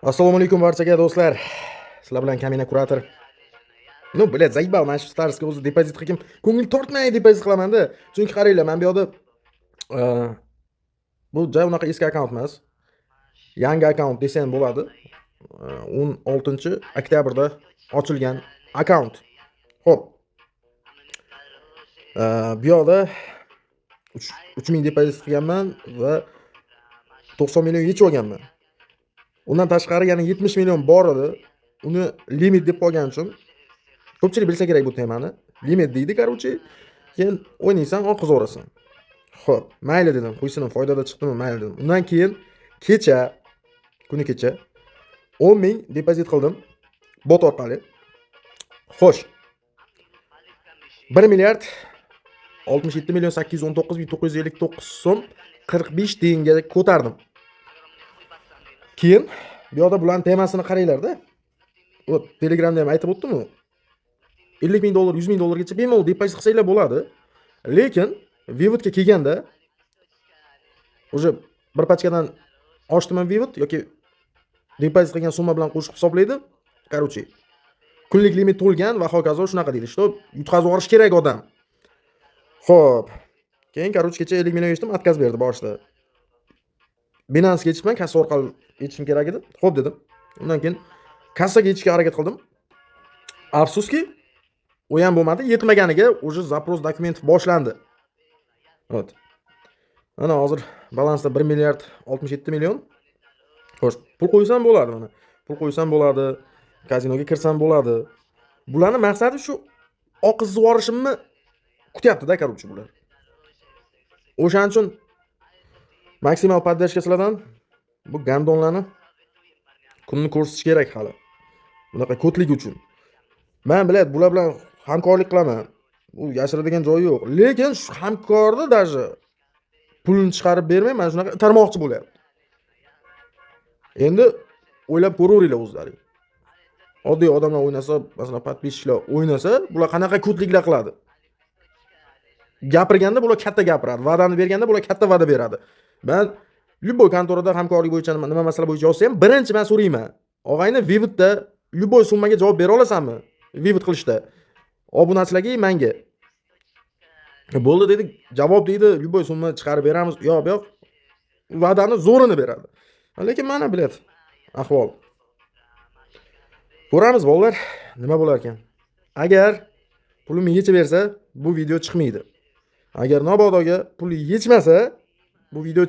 Assalomu alaykum barchaga, do'stlar. Sizlar bilan Kamina Kurator. Ну, блядь, заебал, mana shu Starsga o'zi depozit qilgim, ko'ngil tortmay depozit qilaman-da. Chunki qaranglar, mana bu yoqda bu ja unaqa eski akkaunt emas. Yangi akkaunt desa ham bo'ladi. 16 oktyabrda ochilgan akkaunt. Xo'p. Bu yoqda 3000 depozit qilganman va 90 million yechib olganman. Undan tashqari yana 70 million bor edi. Uni limit deb qolgani uchun, ko'pchilik bilsa kerak bu temani. Limit deydi, короче. Keyin o'ynaysan, oqizaverasan. Xo'p, mayli dedim, qo'ysin, foydada chiqdimi, mayli dedim. Undan keyin kecha, kuni kecha 10 ming depozit qildim bot orqali. Xo'sh. 1 milliard 67 million 819 ming 959 so'm 45 tiyinga ko'tardim. Keyin bu yoqda bularning temasini qaranglar-da. Вот Telegramda ham aytib o'tdim-u. 50 ming dollar, 100 ming dollargacha bemalol depozit qilsanglar bo'ladi. Lekin вывод ga kelganda уже bir pachkadan oshdimi вывод yoki depozit qilgan summa bilan qo'shib hisoblaydi. Короче, kunlik limit to'lgan va hokazo, shunaqa deydi. Что yutqazib yuborish kerak odam. Xo'p. Keyin, короче, kecha 50 million yechdim, отказ berdi boshida. Binance'ga yechibman, kassa orqali yechishim kerak edi. Xo'p dedim. Undan keyin kassaga yechishga harakat qildim. Afsuski, u ham bo'lmadi. Yetmaganiga уже запрос документ boshlandi. Вот. Mana hozir balansda 1 milliard 67 million. Xo'sh, pul qo'ysam bo'ladi mana. Pul qo'ysam bo'ladi, kazinoga kirsam bo'ladi. Bularning maqsadi shu oqizib yuborishimni kutyapti-da, короче, bular. O'shaning uchun maksimal поддержка sizlardan. Bu гандон larni kunni ko'rsatish kerak hali. Bunaqa ko'tlik uchun. Man, блядь, bular bilan hamkorlik qilaman. Bu yashiradigan joyi yo'q. Lekin shu hamkorni даже pulini chiqarib bermay, mana shunaqa itarmoqchi bo'lyapti. Endi o'ylab ko'raveringlar o'zlaring. Oddiy odamlar o'ynasa, masalan, подписчик lar o'ynasa, bular qanaqa ko'tliklar qiladi. Gapirganda bular katta gapiradi, va'dani berganda bular katta va'da beradi. Man любой kontorada hamkorlik bo'yicha nima masala bo'yicha yozsa ham, birinchi man so'rayman. Og'ayni, вывод da любой summaga javob bera olasanmi? Вывод qilishda. Obunachilarga, menga. Bo'ldi dedi, javob deydi, любой summa chiqarib beramiz, u yoq bu yoq. Va'dani zo'rini beradi. Lekin mana, блядь, ahvol. Ko'ramiz, bolalar, nima bo'lar ekan. Agar pulimni yechib bersa, bu video chiqmaydi. Agar nabodoga puli yechmasa, bu video